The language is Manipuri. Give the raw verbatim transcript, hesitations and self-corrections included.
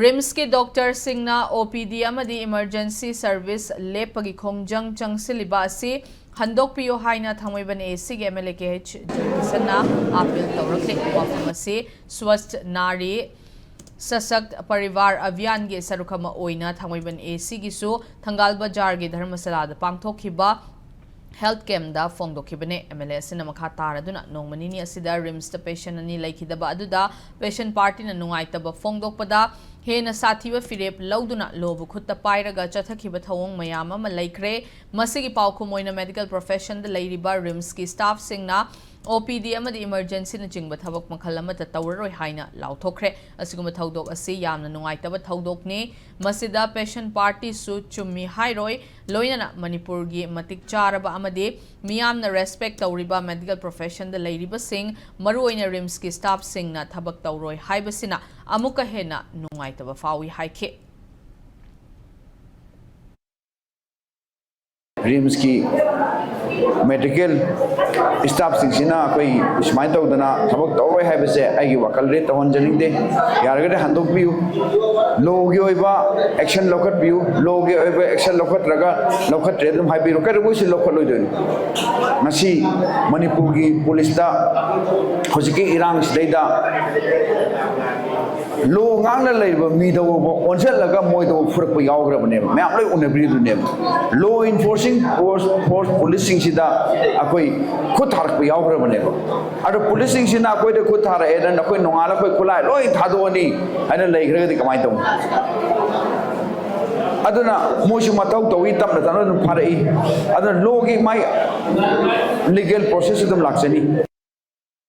ꯔꯤꯝꯁꯀꯤ ꯗꯣꯛꯇꯔꯁꯤꯡꯅ ꯑꯣ ꯄꯤ ꯗꯤ ꯑꯃꯗꯤ ꯏꯃꯔꯖꯦꯟꯁꯤ ꯁꯔꯚꯤꯁ ꯂꯦꯞꯄꯒꯤ ꯈꯣꯡꯖꯪ ꯆꯪꯁꯤꯜꯂꯤꯕ ꯑꯁꯤ ꯍꯟꯗꯣꯛꯄꯤꯌꯨ ꯍꯥꯏꯅ ꯊꯥꯡꯃꯩꯕꯟ ꯑꯦ ꯁꯤꯒꯤ M L A K H ꯖꯣꯟꯁꯟꯅ ꯑꯥꯄꯤꯜ ꯇꯧꯔꯛꯂꯤ꯫ ꯋꯥꯐꯝ ꯑꯁꯤ ꯁ꯭ꯋꯁꯊ ꯅꯥꯔꯤ ꯁꯁꯛ ꯄꯔꯤꯚꯥꯔ ꯑꯚꯤꯌꯥꯟꯒꯤ ꯁꯔꯨꯛ ꯑꯃ ꯑꯣꯏꯅ ꯊꯥꯡꯃꯩꯕꯟ ꯑꯦ ꯁꯤꯒꯤꯁꯨ ꯊꯪꯒꯥꯜ ꯕꯖꯥꯔꯒꯤ ꯙꯔꯃꯁꯂꯥꯗ ꯄꯥꯡꯊꯣꯛꯈꯤꯕ ꯍꯦꯜꯊ ꯀꯦꯝꯗ ꯐꯣꯡꯗꯣꯛꯈꯤꯕꯅꯤ꯫ ꯑꯦꯝ ꯑꯦꯜ ꯑꯦ ꯑꯁꯤꯅ ꯃꯈꯥ ꯇꯥꯔꯗꯨꯅ ꯅꯣꯡꯃ ꯅꯤꯅꯤ ꯑꯁꯤꯗ ꯔꯤꯝꯁꯇ ꯄꯦꯁꯦꯟ ꯑꯅꯤ ꯂꯩꯈꯤꯗꯕ ꯑꯗꯨꯗ ꯄꯦꯁꯦꯟ ꯄꯥꯔꯇꯤꯅ ꯅꯨꯡꯉꯥꯏꯇꯕ ꯐꯣꯡꯗꯣꯛꯄꯗ ꯍꯦꯟꯅ ꯁꯥꯊꯤꯕ ꯐꯤꯔꯦꯞ ꯂꯧꯗꯨꯅ ꯂꯣꯕꯨ ꯈꯨꯠꯇ ꯄꯥꯏꯔꯒ ꯆꯠꯊꯈꯤꯕ ꯊꯧꯑꯣꯡ ꯃꯌꯥꯝ ꯑꯃ ꯂꯩꯈ꯭ꯔꯦ꯫ ꯃꯁꯤꯒꯤ ꯄꯥꯎꯈꯨꯝ ꯑꯣꯏꯅ ꯃꯦꯗꯤꯀꯦꯜ ꯄ꯭ꯔꯣꯐꯦꯁꯟꯗ ꯂꯩꯔꯤꯕ ꯔꯤꯝꯁꯀꯤ ꯁ꯭ꯇꯥꯐꯁꯤꯡꯅ ꯑꯣ ꯄꯤ ꯗꯤ ꯑꯃꯗꯤ ꯏꯃꯔꯖꯦꯟꯁꯤꯅꯆꯤꯡꯕ ꯊꯕꯛ ꯃꯈꯜ ꯑꯃꯠꯇ ꯇꯧꯔꯔꯣꯏ ꯍꯥꯏꯅ ꯂꯥꯎꯊꯣꯛꯈ꯭ꯔꯦ꯫ ꯑꯁꯤꯒꯨꯝꯕ ꯊꯧꯗꯣꯛ ꯑꯁꯤ ꯌꯥꯝꯅ ꯅꯨꯡꯉꯥꯏꯇꯕ ꯊꯧꯗꯣꯛꯅꯤ꯫ ꯃꯁꯤꯗ ꯄꯦꯁꯦꯟ ꯄꯥꯔꯇꯤꯁꯨ ꯆꯨꯝꯃꯤ ꯍꯥꯏꯔꯣꯏ, ꯂꯣꯏꯅꯅ ꯃꯅꯤꯄꯨꯔꯒꯤ ꯃꯇꯤꯛ ꯆꯥꯔꯕ ꯑꯃꯗꯤ ꯃꯤꯌꯥꯝꯅ ꯔꯦꯁꯄꯦꯛ ꯇꯧꯔꯤꯕ ꯃꯦꯗꯤꯀꯦꯜ ꯄ꯭ꯔꯣꯐꯦꯁꯟꯗ ꯂꯩꯔꯤꯕꯁꯤꯡ, ꯃꯔꯨꯑꯣꯏꯅ ꯔꯤꯝꯁꯀꯤ ꯁ꯭ꯇꯥꯐꯁꯤꯡꯅ ꯊꯕꯛ ꯇꯧꯔꯣꯏ ꯍꯥꯏꯕꯁꯤꯅ ꯑꯃꯨꯛꯀ ꯍꯦꯟꯅ ꯅꯨꯡꯉꯥꯏꯇꯕ ꯐꯥꯎꯏ ꯍꯥꯏꯈꯤ꯫ ꯔꯤꯝꯁꯀꯤ ꯃꯦꯗꯤꯀꯦꯜ ꯁ꯭ꯇꯥꯐꯁꯤꯡꯁꯤꯅ ꯑꯩꯈꯣꯏ ꯁꯨꯃꯥꯏꯅ ꯇꯧꯗꯅ ꯊꯕꯛ ꯇꯧꯔꯣꯏ ꯍꯥꯏꯕꯁꯦ ꯑꯩꯒꯤ ꯋꯥꯈꯜꯗꯗꯤ ꯇꯧꯍꯟꯖꯅꯤꯡꯗꯦ꯫ ꯌꯥꯔꯒꯗꯤ ꯍꯟꯗꯣꯛꯄꯤꯌꯨ, ꯂꯣꯒꯤ ꯑꯣꯏꯕ ꯑꯦꯛꯁꯟ ꯂꯧꯈꯠꯄꯤꯌꯨ꯫ ꯂꯣꯒꯤ ꯑꯣꯏꯕ ꯑꯦꯛꯁꯟ ꯂꯧꯈꯠꯇ꯭ꯔꯒ ꯂꯧꯈꯠꯇ꯭ꯔꯦ ꯑꯗꯨꯝ ꯍꯥꯏꯕꯤꯔꯣ꯫ ꯀꯩꯗꯧꯕꯩ ꯁꯤ ꯂꯧꯈꯠꯂꯣꯏꯗꯣꯏꯅꯣ? ꯉꯁꯤ ꯃꯅꯤꯄꯨꯔꯒꯤ ꯄꯨꯂꯤꯁꯇ ꯍꯧꯖꯤꯛꯀꯤ ꯏꯔꯥꯡꯁꯤꯗꯩꯗ ꯂꯣ ꯉꯥꯛꯅ ꯂꯩꯔꯤꯕ ꯃꯤꯗ ꯐꯥꯎꯕ ꯑꯣꯟꯁꯤꯜꯂꯒ ꯃꯣꯏꯗ ꯐꯨꯔꯛꯄ ꯌꯥꯎꯈ꯭ꯔꯕꯅꯦꯕ꯫ ꯃꯌꯥꯝ ꯂꯣꯏ ꯎꯅꯕꯤꯔꯤꯗꯨꯅꯦꯕ꯫ ꯂꯣ ꯏꯟꯐꯣꯔꯁꯤꯡ ꯐꯣꯔꯁ ꯐꯣꯔꯁ ꯄꯨꯂꯤꯁꯁꯤꯡꯁꯤꯗ ꯑꯩꯈꯣꯏ ꯈꯨꯠ ꯊꯥꯔꯛꯄ ꯌꯥꯎꯈ꯭ꯔꯕꯅꯦꯕ꯫ ꯑꯗꯣ ꯄꯨꯂꯤꯁꯁꯤꯡꯁꯤꯅ ꯑꯩꯈꯣꯏꯗ ꯈꯨꯠ ꯊꯥꯔꯛꯑꯦꯅ ꯑꯩꯈꯣꯏ ꯅꯣꯡꯉꯥꯜꯂꯒ ꯑꯩꯈꯣꯏ ꯈꯨꯠꯂꯥꯏ ꯂꯣꯏ ꯊꯥꯗꯣꯛꯑꯅꯤ ꯍꯥꯏꯅ ꯂꯩꯈ꯭ꯔꯒꯗꯤ ꯀꯃꯥꯏꯅ ꯇꯧꯅꯤ? ꯑꯗꯨꯅ ꯃꯣꯏꯁꯨ ꯃꯊꯧ ꯇꯧꯏ, ꯇꯞꯅ ꯇꯞꯅ ꯑꯗꯨꯝ ꯐꯥꯔꯛꯏ꯫ ꯑꯗꯨꯅ ꯂꯣꯒꯤ ꯃꯥꯏ ꯂꯤꯒꯦꯜ ꯄ꯭ꯔꯣꯁꯦꯁ ꯑꯗꯨꯝ ꯂꯥꯛꯆꯅꯤ꯫